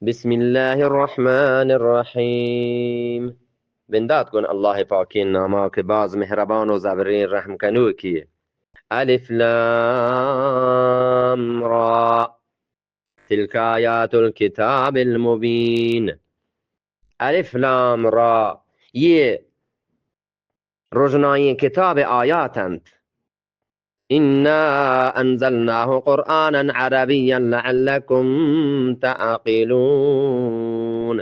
بسم الله الرحمن الرحيم. بندات گون الله پاکین ناما کہ باز مهربان و زبرین رحم کنوکی. الف لام را. تلك آيات الكتاب المبين. الف لام را. یہ رژنائیں کتاب آیات انت. إنا أنزلناه قرآنا عربيا لعلكم تعقلون.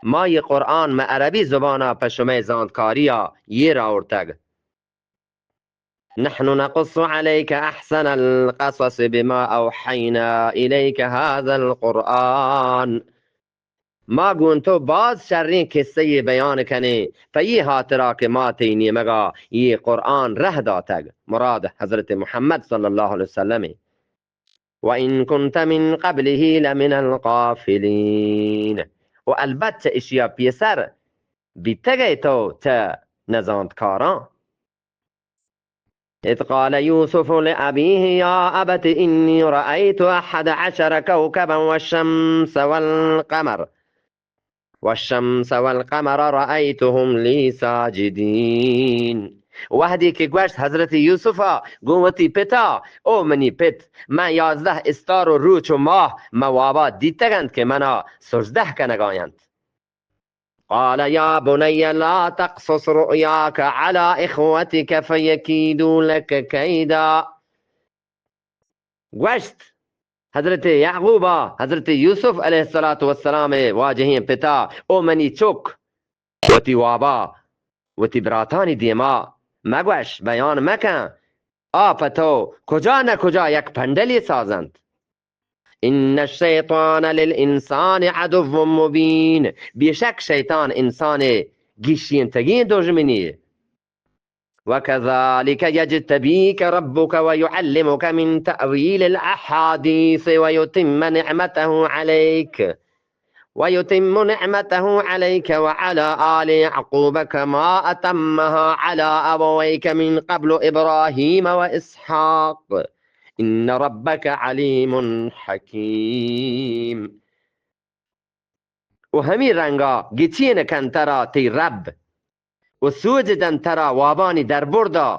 ما یہ قرآن مہ عربی زبانا پہ شمئے زانتکاریا یہ راورتگ. نحن نقص عليك أحسن القصص بما أوحينا إليك هذا القرآن. ما گون تو باز شریں قصہ یے بیان کنیں، پہ یہ ہاترا کہ ما تئی نیمگا یہ قرآن رہ داتگ، مراد حضرت محمد صلی اللہ علیہ وسلم. وإن كنت من قبله لمن الغافلين. و البت چہ اشیا پیسر بیتگئے تو چہ نزانتکاراں. إذ قال يوسف لأبيه يا أبت إني رأيت أحد عشر كوكبا والشمس والقمر، والشمس والقمر رأيتهم لي ساجدين. وہدے کہ گوشت حضرت یوسفا گوں وتی پتا، او منی پت، من یازدہ استار و روچ و ماہ من وابا دیتگ انت کہ منا سجدہ کنگا انت. قال يا بني لا تقصص رؤياك على إخوتك فيكيدوا لك كيدا. گوشت حضرت یعقوبا، حضرت یوسف علیہ الصلوۃ والسلام واجہیں پتا، او منی چک، وتی وابا، وتی براتانی دیما مگوش، بیان مکن، آ پہ تو کجا نہ کجا یک پنڈلی سازنت. إن الشيطان للإنسان عدو مبين. بیشک شیطان انسان گیشینتگیں دژمنی. وكذلك يجتبيك ربك ويعلمك من تأويل الأحاديث ويتم نعمته عليك ويتم نعمته عليك وعلى آل يعقوب كما أتمها على أبويك من قبل إبراهيم وإسحاق إن ربك عليم حكيم. و ہمی رنگا گچین کن ترا تئی رب و سوج دن ترا وابانی دربردا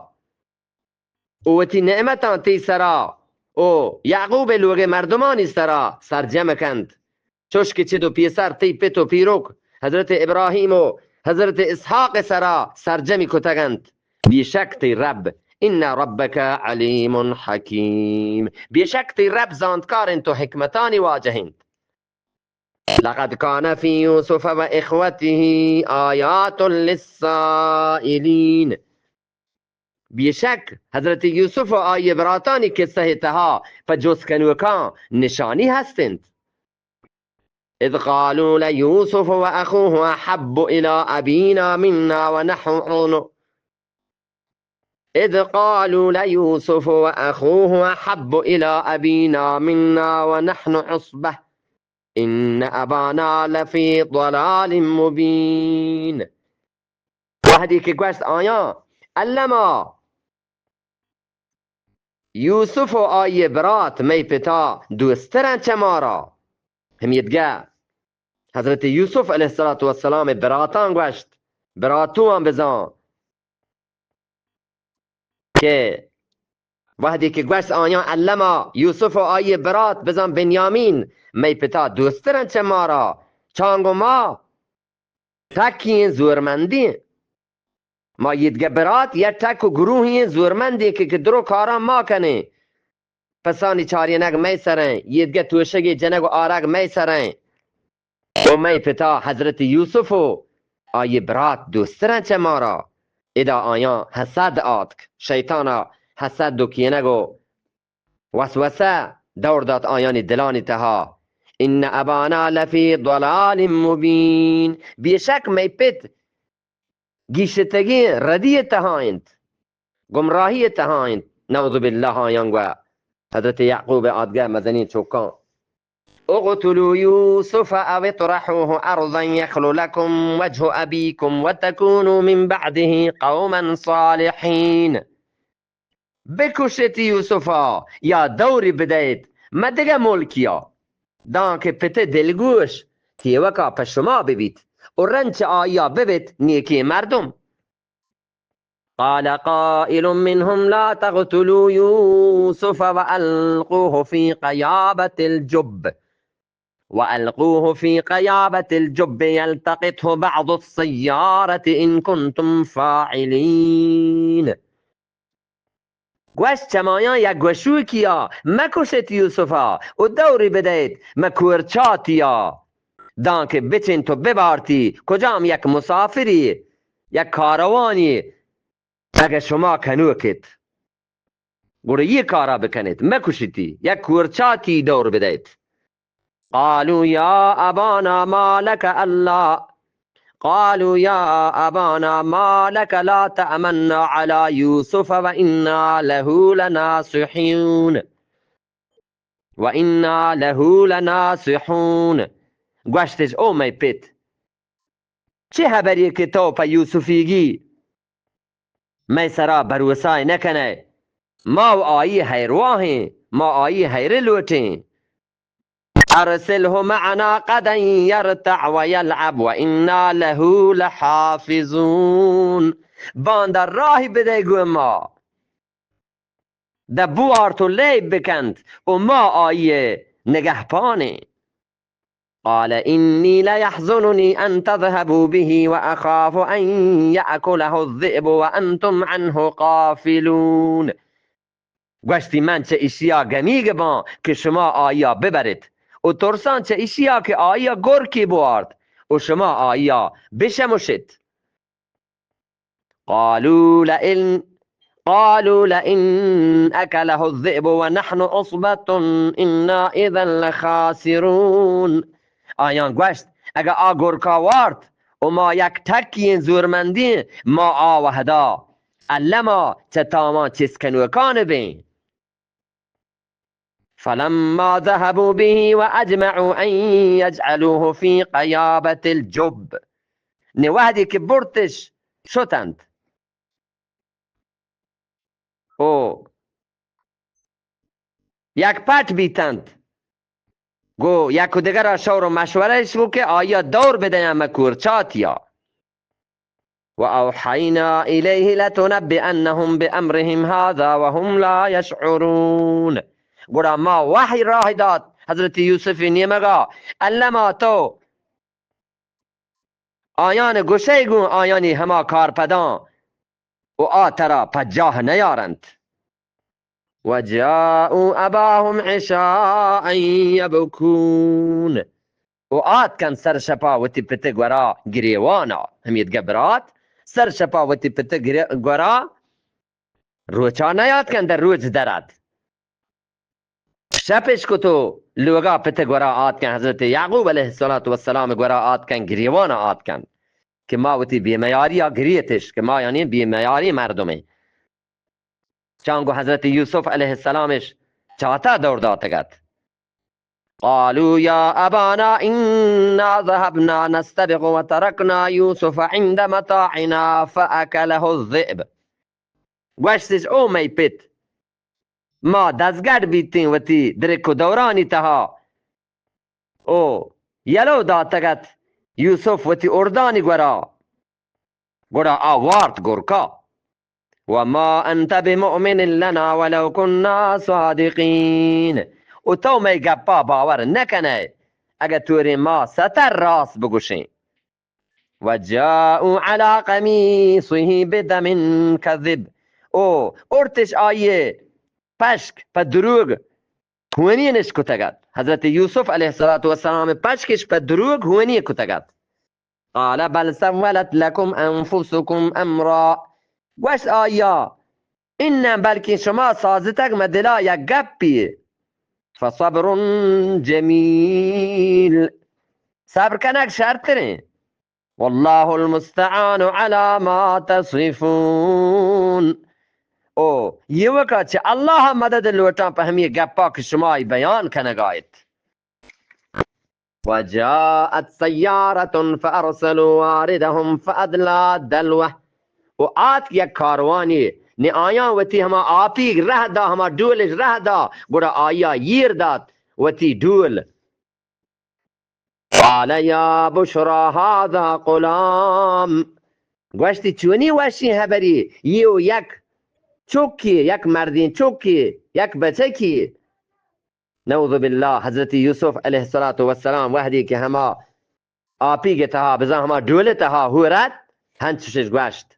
و وتی نعمتاں تئی سرا و یعقوب لوگ مردمانی سرا سرجم کنت، چوش کہ چد و پیسر تئی پت و پیرک حضرت ابراہیم و حضرت اسحاق سرا سرجمی کتگ انت. بیشک تئی رب، ان ربک علیم حکیم، بیشک تئی رب زانتکار انت و حکمتانی واجہ انت. لقد كان في يوسف وإخوته آيات للسائلين. بیشک حضرت یوسف و آئی براتانی قصہ تہا پہ جست کنوکاں نشانی ہست انت. إذ قالوا ليوسف وأخوه أحب إلى أبينا منا ونحن عن-، إذ قالوا ليوسف وأخوه أحب إلى أبينا منا ونحن عصبة إن أبانا لفي ضلال مبين. وہدے کہ گوشت آیاں، الما یوسف و آئی برات مئے پتا دوسترن چہ مارا. ہمیدگہ حضرت یوسف علیہ الصلوۃ والسلام براتاں گوشت، براتواں بزاں کہ وہدے کہ گوشت آیاں، الما یوسف و آئی برات بزاں بنیامین مئے پتا دوسترن چہ مارا، چانگو ما ٹکیں زورمندیں. ما ایدگہ برات یا ٹک و گروہیں زورمندیں کہ، کہ درو کاراں ما کنیں. پسانی چارینگ مئے سریں، ایدگہ توشگی جنگ و آرگ مئے سریں. و مئے پتا حضرت یوسف و آئی برات دوسترن چہ مارا. ادا آیاں حسد آتک، شیطانا حسد و کینگ و وسوسہ دور دات آیانی دلانی تہا. ان ابانا لفی ضلال مبین، بیشک مئے پت گیشتگیں ردی تہا انت، گمراہی تہا انت. نعوذ باللہ، آیاں گوا حضرت یعقوب آدگہ مزنیں چوکاں، اقتلوا یوسف او اطرحوه ارضا یخل لکم وجه ابیکم وتکونوا من بعده قوما صالحین. بکشت یوسفا یا دوری بدئیت مہ دگہ ملکیا، دانکہ پت ء دلگوش تیوکا پہ شما ببیت و رند چہ آئیا ببیت نیکیں مردم. قال قائل منهم لا تقتلوا يوسف وألقوه في غيابة الجب وألقوه في غيابة الجب يلتقطه بعض السيارة إن كنتم فاعلين. گوشت چمایاں یک گوشوکیا، مکشت یوسفا و دوری بدئیت مہ کورچاتیا، دانکہ بچنت و ببارتی کجام یک مسافری، یک کاروانی، اگہ شما کنوکت، گڑا یہ کارا بکنیت، مکشتی، یک کورچاتی دور بدئیت. قالوا يا أبانا ما لك ألا، قالوا يا أبانا ما لك لا تأمنا على يوسف وإنا له لناصحون. وإنا له لناصحون. گوشتش، او مئے پت، چہ ہبرے کہ تو پہ یوسفیگی مئے سرا بھروسہ نہ کنئے؟ ما و آئی ہیرواہیں، ما آئی ہیرے لوٹیں. أرسله معنا غدا يرتع ويلعب وإنا له لحافظون. باندا راہی بدئے گوں ما. دہ بوارت و لیب بکنت و ما آئی نگہپانیں. قال إني ليحزنني أن تذهبوا به وأخاف أن يأكله الذئب وأنتم عنه غافلون. گوشتی، من چہ اشیا گمیگ باں کہ شما آئیا ببرت و ترساں چہ اشیا کہ آئیا گرکی بوارت و شما آئیا بشمشت. قالوا لئن، قالوا لئن أكله الذئب ونحن عصبة إنا إذا لخاسرون. آیاں گوشت، اگہ آ گرکا وارت و ما یک ٹکییں زورمندیں، ما آ وہدا الما چہ تاوان چست کنوکان بیں. فلما ذهبوا به وأجمعوا أن يجعلوه في غيابة الجب. نی وہدی کہ برتش شتنت و یک پٹ بیتنت، گو یک و دگرا شور و مشورہ اش گو کہ آیا دور بدیاں مہ کورچاتیا. وأوحينا إليه لتنبئنهم بأمرهم هذا وهم لا يشعرون. گڑا ما وحی راہ دات حضرت یوسف نیمگا، الما تو آیان گشئے گوں آیانی ہما کارپداں و آ ترا پجاہ نیارنت. وجاءوا أباهم عشاء يبكون. و آتکن سر شپا وتی پت گورا گریوانا. ہمید گبرات سر شپا وتی پت گرے-، گورا روچا نیاتکن، در روچ درات. شپش کت و لوگا پت گورا آتکن، حضرت یعقوب علیہ الصلوۃ والسلام گورا آتکن، گریوانا آتکن کہ ما وتی بے میاریا گریتش، کہ ما یعنی بے میاری مردمیں. چانگو حضرت یوسف علیہ السلامش چاتا دور داتگت. قالوا يا أبانا إنا ذهبنا نستبق وتركنا يوسف عند متاعنا فأكله الذئب. گوشتش، او مئے پت، ما دزگٹ بیتیں وتی درک و دورانی تہا، او یلو داتگت یوسف وتی اردانی گورا، گڑا آ وارت گرکا. وما أنت بمؤمن لنا ولو كنا صادقين. و تو مئے گپا باور نکنئے، اگہ توریں ما ستر راست بگوشیں. وجاءوا على قميصه بدم كذب. او ارتش آئیے پشک پہ دروگ ہونی نش کتگت. حضرت یوسف علیہ الصلوۃ والسلام پشکش پہ دروگ ہونی کتگت. قال بل سولت لكم أنفسكم أمرا. گوشت آیا، اناں بلکیں شما سازتگ مہ دلا یک گپی. فصبر جمیل. صبر کنگ شرتریں. واللہ المستعان علی ما تصفون. او ایوکا چہ اللہ مدد لوٹاں پہ ہمے گپا کہ شما ای بیان کنگا ایت. وجاءت سيارة فأرسلوا واردهم فأدلى دلوه. و آتک یک کاروانی، نی آیاں وتی ہما آپیگ رہ دا، ہما ڈولش رہ دا، گڑا آیا ییر دات وتی ڈول. و قال يا بشرى هذا غلام. گوشتی، چونی وشی حبری، یہ و یک چوکی، یک مردین چوکی، یک بچکی. نعوذ باللہ، حضرت یوسف علیہ الصلوۃ والسلام وحدی کہ ہما آپی کے تہا، بزاں ہما ڈول تہا ہورت، ہنچش گوشت،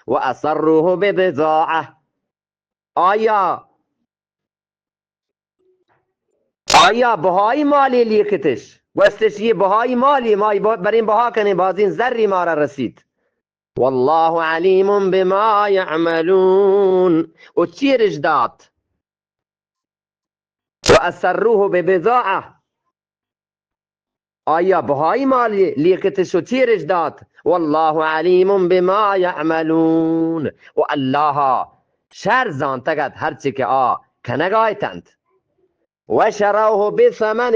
وأسروه ببضاعة. آیا، آیا بہائی مالی لیکتش، گوشتش، یہ بہائی مالی، ما یہ بہ-، برین بہا کنیں، بازین زری مارا رسیت. والله عليم بما يعملون. و چیرش دات؟ وأسروه ببضاعة. آیا بہائی مالی لیکتش و چیرش دات؟ والله عليم بما يعملون. و اللہ شر زانتگ ات ہرچی کہ آ کنگا اتنت. وشروه بثمن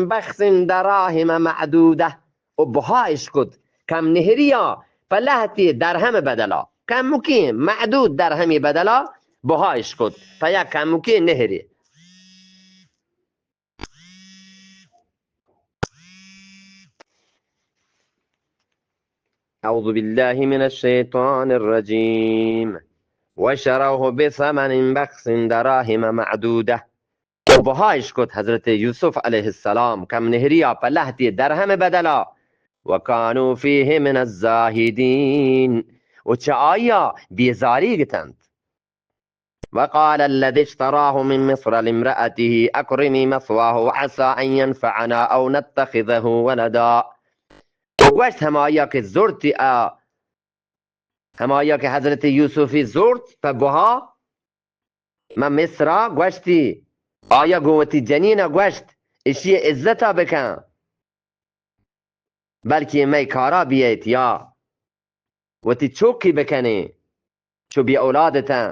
بخس دراهم معدودة. و بہا اش کت کم نہریا پہ لہتی درہم بدلا، کمکیں معدود درہمی بدلا بہا اش کت پہ یک کمکیں نہری. أعوذ بالله من الشيطان الرجيم. وشروه بثمن بخس دراهم معدودة. و بہا اش کت حضرت یوسف علیہ السلام کم نہریا پہ لہتی درہم بدلا. وكانوا فيه من الزاهدين. و چہ آیا بیزاری گتنت. وقال الذي اشتراه من مصر لامرأته أكرمي مثواه عسى أن ينفعنا أو نتخذه ولدا. و گوشت ہمایا کہ زرتی آ، ہمایا کہ حضرت یوسفی زرت پہ بہا، من مصرا گوشتی، آیا گوں وتی جنینا گوشت، اشی عزتا بکن. بلکیں مئے کارا بیئیت یا وتی چوکی بکنیں، چو بے اولاد اتاں.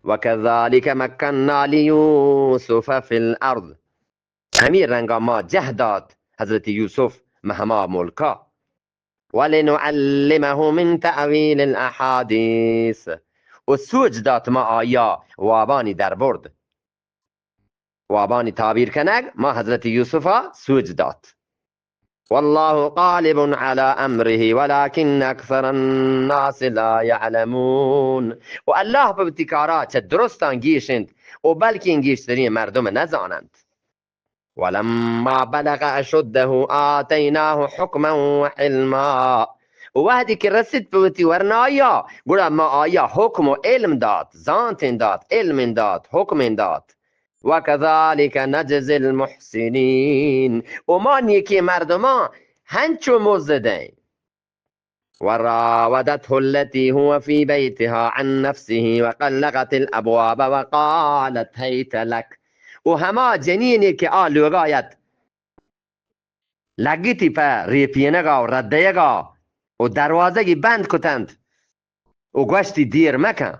وكذلك مكنا ليوسف في الأرض. ہمے رنگا ما جہ دات حضرت یوسف مہ ہما ملکا. ولنعلمه من تأويل الأحاديث. و سوج دات ما آیا وابانی دربرد. وابانی تعبیر کنگ ما حضرت یوسفا سوج دات. والله غالب على أمره ولكن أكثر الناس لا يعلمون. و اللہ پہ وتی کارا چہ درستاں گیش انت، و بلکیں گیشتریں مردم نزاننت. ولما بلغ أشده آتيناه حكما وعلما. و وہدی کہ رسیت پہ وتی ورنایا، گڑا ما آیا حکم و علم دات، زانتیں دات، علمیں دات، حکمیں دات. وكذلك نجزي المحسنين. و ما نیکیں مردماں ہنچو مزد ایں. وراودته التي هو في بيتها عن نفسه وغلقت الأبواب وقالت هيت لك. و ہما جنینے کہ آ لوگا ات، لگتی پہ ریپینگا و ردیگا و دروازگی بند کتنت و گوشتی، دیر مکن.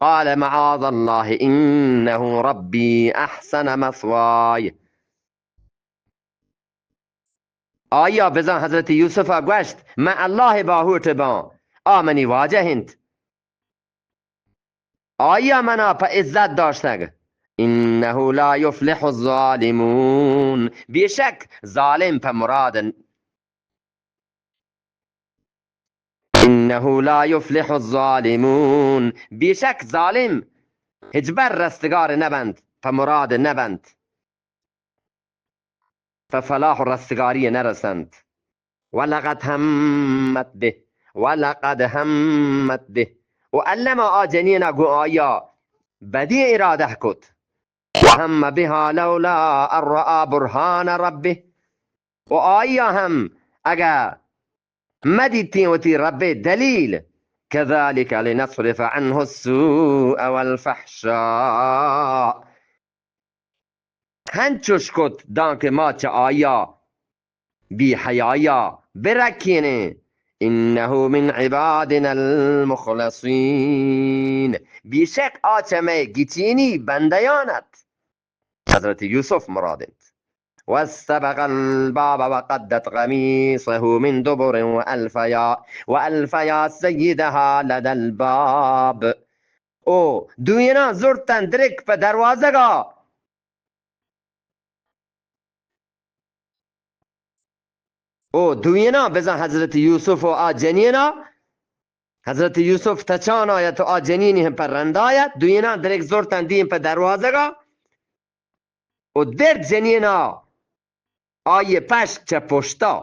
قال معاذ الله إنه ربي أحسن مثواي. آیا بزاں حضرت یوسفا گوشت، من اللہ باہوٹ باں، آ منی واجہ انت. آیا منا پہ عزت داشتگ. إنه لا يفلح الظالمون. بے شک ظالم پہ مراد ن-، إنه لا يفلح الظالمون. بے شک ظالم ہچبر رستگار نبنت، پہ مراد نبنت. پہ فلاح و رستگاری نرسنت. ولقد همت به، ولقد همت به. و الما آ جنینا گوں آیا بدی ارادہ کت. وهم بها لولا أن رأى برهان ربه. و آیا ہم اگہ مدیتیں وتی رب دلیل. كذلك لنصرف عنه السوء والفحشاء. ہنچوش کت دانکہ ما چہ آیا بے حیایا برکینیں. إنه من عبادنا المخلصين. بے شک آ چہ مئے گچینی بندیان ات. حضرت یوسف مراد انت. واستبق الباب وقدت قميصه من دبر وألف يا، وألف يا سيدها لدى الباب. او دویناں زرتن درک پہ دروازگا. او دوئیناں بزاں حضرت یوسف و آ جنینا، حضرت یوسف تچان آیت و آ جنینی ہم پر رند آیت، دوئیناں درک زرتن دیم پہ دروازگا و درد جنینا آئی پشت چہ پشتا۔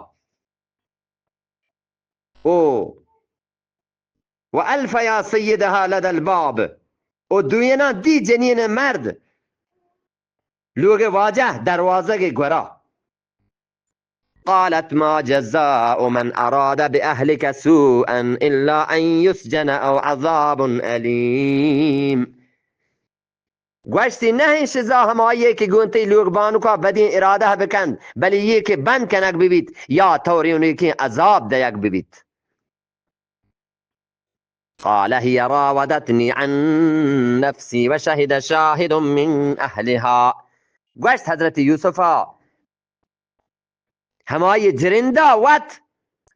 او و الف یا سیدها لدى الباب، و دوئیناں دی جنین مرد لوگ واجہ دروازگ گورا۔ قالت ما جزاء من أراد بأهلك سوءا إلا أن يسجن أو عذاب أليم۔ گوشتی، نہ ایں سزا ہمائی کہ گوں تئی لوگ بانکا بدیں ارادہ بکند، بلے یہ کہ بند کنگ ببیت یا طوریونیکیں عذاب دیگ ببیت۔ قال هي راودتني عن نفسي وشهد شاهد من أهلها۔ گوشت حضرت یوسفا، ہمائی جرندہ وت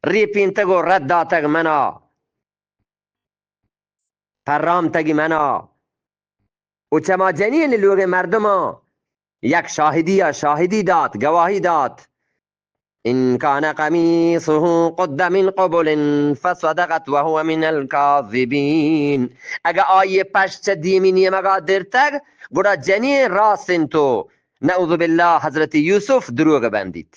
ریپینتگ و رد داتگ منا، پرامتگی منا، و چہ ما جنین لوگ مردماں یک شاہدی یا شاہدی دات، گواہی دات۔ إن كان قميصه قد من قبل فصدقت وهو من الكاذبين۔ اگہ آئی پشت چہ دیمی نیمگا درتگ، گڑا جنین راست انت و نعوذ باللہ حضرت یوسف دروگ بندیت۔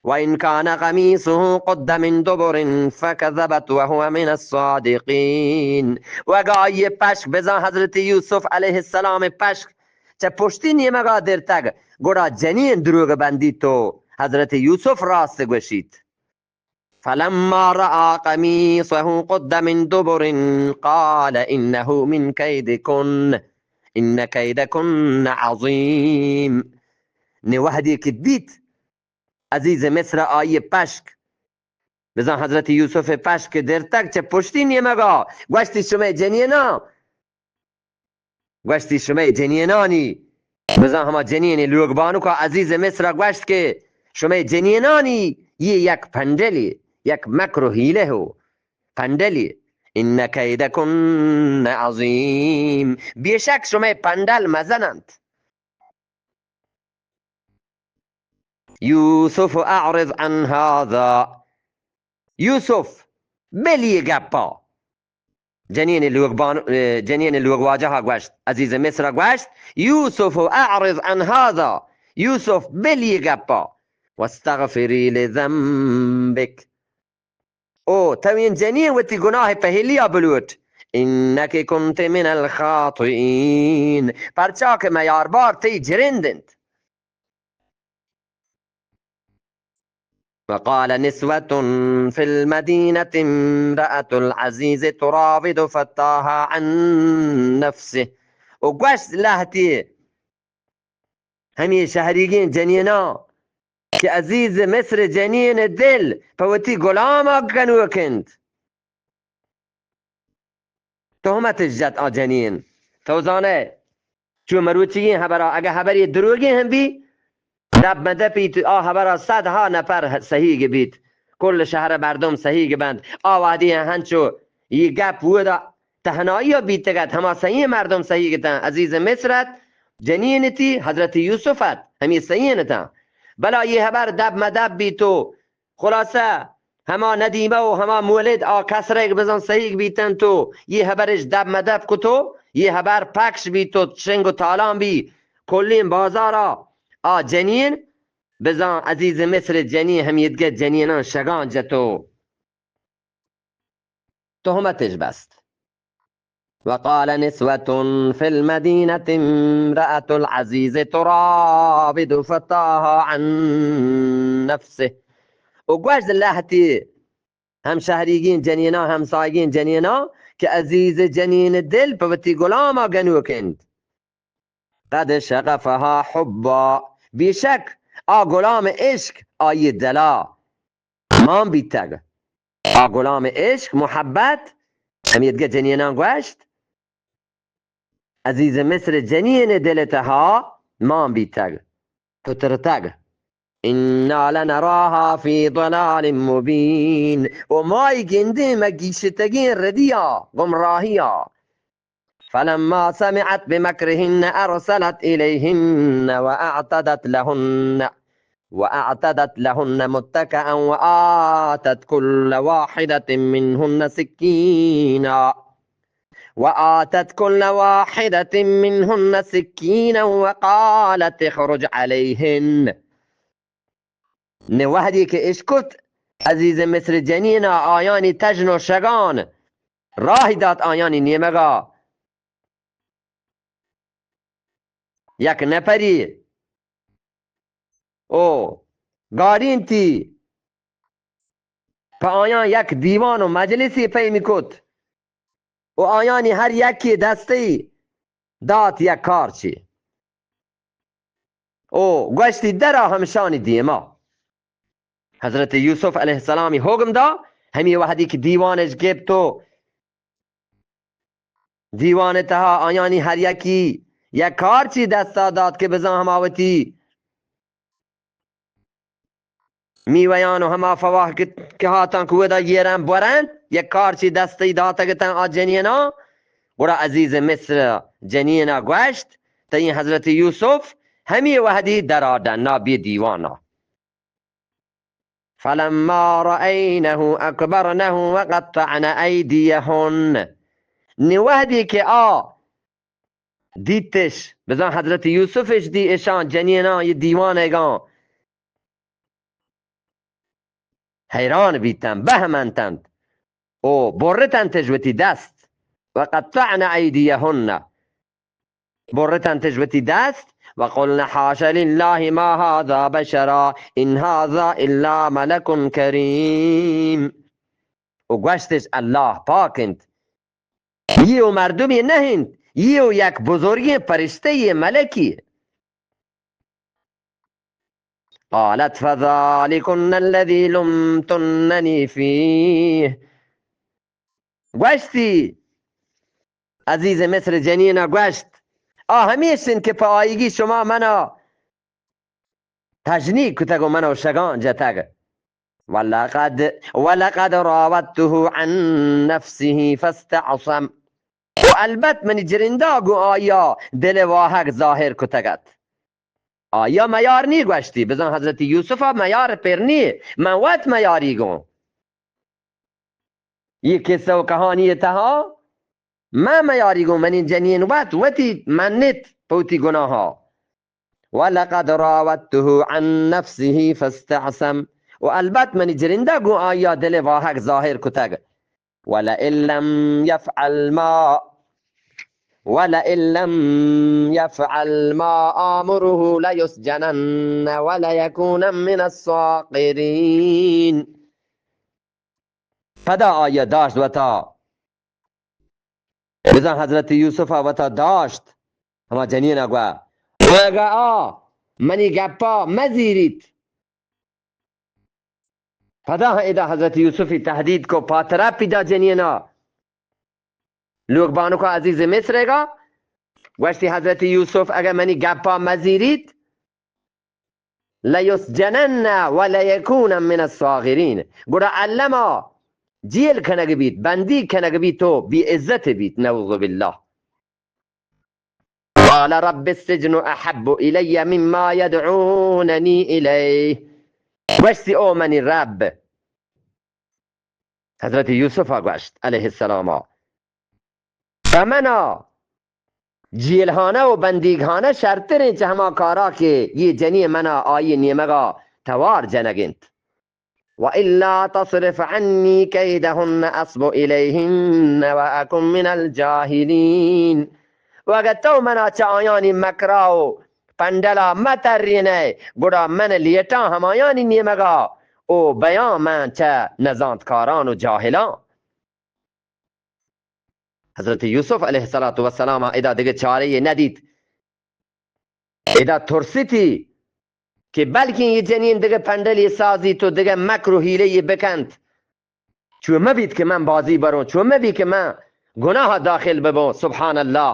وإن كان قميصه قد من دبر فكذبت وهو من الصادقين۔ و اگہ آئی پشک بزاں حضرت یوسف علیہ السلام پشک چہ پشتی نیمگا درتگ، گڑا جنین دروگ بندیت و حضرت یوسف راست گوشیت۔ فلما رأى قميصه قد من دبر قال إنه من كيدكن إن كيدكن عظيم۔ نی وہدی کہ دیت عزیز مصر آئی پشک، بزاں حضرت یوسف پشک درتگ چہ پشتی نیمگا، گوشتی، شمئے جنیناں، گوشتی، شمئے جنینانی، بزاں ہما جنین لوگ بانکا عزیز مصر گوشت کہ شمئے جنینانی یہ یک پنڈلی، یک مکر و حیلہ و پنڈلی۔ إن كيدكن عظيم۔ بے شک شمئے پنڈل مزن انت۔ یوسف اعرض عن هذا۔ یوسف، بل یہ گپا۔ جنین لوگ بان-، جنین لوگ واجہ گوشت، عزیز مصر گوشت، یوسف اعرض عن هذا۔ یوسف، بل یہ گپا۔ واستغفری لذنبک۔ او تو این جنین وتی گناہ پہلیا بلوٹ۔ انک کنت من الخاطئین۔ پرچا کہ میاربار تئی جرند انت۔ وقال نسوة في المدينة امرأة العزيز تراود فتاها عن نفسه۔ و گوشت لہتی ہمے شہریگیں جنیناں کہ عزیز مصر جنین دل پہ وتی غلام ء گنوک انت۔ تہمتش جت آ جنین۔ تو زانئے، چو مروچیگیں ہبرا، اگہ ہبرے دروگیں ہم بی، دپ مہ دپیت، آ ہبرا صد ہا نفر سہیگ بیت، کل شہر مردم سہیگ بنت۔ آ وہدی ہنچو یہ گپ ودا تہنائی بیتگ ات، ہما سہی مردم سہیگ اتاں، عزیز مصر ات، جنین تی حضرت یوسف ات، ہمی سہی اتاں۔ بلا یہ ہبر دپ مہ دپ بیت و خلاصہ، ہما ندیمہ و ہما مولد آ کسرگ بزان سہیگ بیتنت و یہ ہبرش دپ مہ دپ کتو، یہ ہبر پکش بیت و شنگ و تالان بی، کلین بازارا آ جنین بزان عزیز مصر جنین ہمیدگہ جنینان شگان جتو۔ تہمتش بست۔ وقال نسوة في المدينة امرأة العزيز تراود فتاها عن نفسه۔ و گوشت لہتی ہمشہریگیں جنیناں، ہمسایگیں جنیناں کہ عزیز جنین دل پہ وتی غلاما گنوک انت۔ قد شغفها حبا، بے شک آ غلام عشق آئی دلا مان بیتگ۔ آ غلام عشق، محبت، ہمیدگہ جنیناں گوشت، عزیز مصر جنین دل تہا مان بیتگ، پترتگ۔ انا لنراها في ضلال مبين، و مائی گندیں مگیشتگیں ردیا، گمراہیا۔ فلما سمعت بمكرهن أرسلت إليهن وأعتدت لهن۔ وأعتدت لهن متكئا وآتت كل واحدة منهن سكينا وآتت كل واحدة منهن سكينا وقالت اخرج عليهن. نی وهدی که اشکت عزیز مصر جنینا آیانی تژن و شگان راهی دات آیانی نیمگا یک نفری او گارینتی په آیان یک دیوان و مجلسی پیمی کت و آیانی هر یکی دستی دات یک کارچی او گوشتی درا همشانی دیما. حضرت یوسف علیه السلامی حکم دا، همی وهدی که دیوانش گپت و دیوان تها آیانی هر یکی یک کارچی دستا دات که بزان هما وتی میویان و هما فواکه که هاتان که ودا یرن برند، یک کارچی دستی داتگتن آ جنینا. گڑا عزیز مصر جنینا گوشت، تئی حضرت یوسف همی وهدی درا ڈنا بی دیوانا. فلما رأينه أكبرنه وقطعن أيديهن. نی وهدی که آ دیتش، بزان حضرت یوسفش دی اشان جنینان یه دیوانگان حیران بیتن، بهمنتند و برتنتش وتی دست. وقطعن أيديهن، برتنتش وتی دست. وقلن حاش لله ما هذا بشرا إن هذا إلا ملك كريم. و گوشتش الله پاک انت، یه و مردمی نه انت، یه و یک بزرگیں پرشته‌ی ملکی. قالت فذلكن الذي لمتنني فيه. گوشتی، عزیز مصر جنینا گوشت، آ همیش انت که په آیگی شما منا تجنیگ کتگ و منا شگان جتگ. ولقد، ولقد راودته عن نفسه فاستعصم. و البت منی جرندا گوں آیا دل واهگ ظاهر کتگ ات. آیا میار نی گوشتی، بزان حضرت یوسفا میار پر نی، من وت میاری گوں. یہ قصہ و کہانی تہا من میاری گوں، منی جنین وت وتی منت پہ وتی گناہا. ولقد راودته عن نفسه فاستعصم. و البت منی جرندہ گوں آیا دل واہگ ظاہر کتگ. ولئن لم يفعل ما، ولئن لم يفعل ما آمره ليسجنن وليكونن من الصاغرين. پدا آیا داشت وتا، بزاں حضرت یوسف ء وتا داشت، ہما جنین ء گوا، اگا آ منی گپا مزیریت. پدا ہم ادا حضرت یوسفی تہدید کو، پاترا پیدا جنینا. لوگ بانکا عزیز مصر گا گوشتی، حضرت یوسف اگر منی گپا مزیریت، لیسجنن ولیکون من الصاغرین، گڑا الما جیل کنگ بیت، بندیگ کنگ بیت و بی عزت بیت، نعوذ باللہ. قال رب السجن احب الی مما یدعوننی الیہ. گوشتی، او منی رب، حضرت یوسف ء گوشت علیہ السلام ء، پہ منا جیلہانہ و بندیگہانہ شرتریں چہ ہما کارا کہ یہ جنی منا آئی نیمگا توار جنگ انت. وإلا تصرف عني كيدهن أصب إليهن وأكن من الجاهلين. و اگہ تو منا چہ آیانی مکرا و پنڈلا مترینئے، گڑا من لیٹاں ہمایانی نیمگا و بیاں من چہ نزانتکاران و جاہلاں. حضرت یوسف علیہ الصلوۃ والسلام ادا دگہ چارہ یے ندیت. ادا ترسیتی کہ بلکیں یہ جنین دگہ پنڈلی سازیت و دگہ مکر و حیلہ یے بکنت. چو مہ بیت کہ من بازی بروں، چو مہ بیت کہ من گناہ داخل ببوں. سبحان اللہ.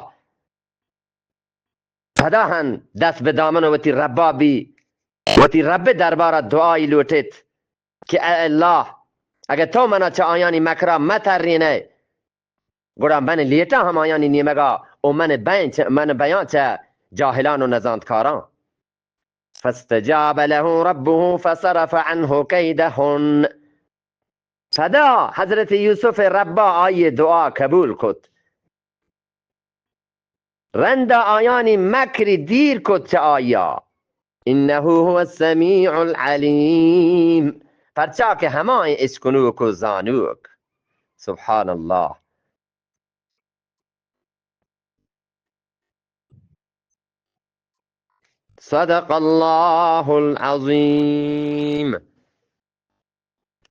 پدا ہن دست بہ دامن وتی ربا بی، وتی رب دربارا دعائی لوٹت کہ اے اللہ، اگہ تو منا چہ آیانی مکرا مترینئے، گڑا من لیٹاں ہمایانی نیمگا و من بین چہ، من بیاں چہ جاہلان و نزانتکاراں. فاستجاب له ربه فصرف عنه كيدهن. پدا حضرت یوسف ربا آئی دعا قبول کت. رند آیانی مکری دیر کت چہ آیا. انه هو السمیع العلیم. پرچا کہ ہمائیں اشکنوک و زانوک. سبحان اللہ. صدق اللہ العظیم.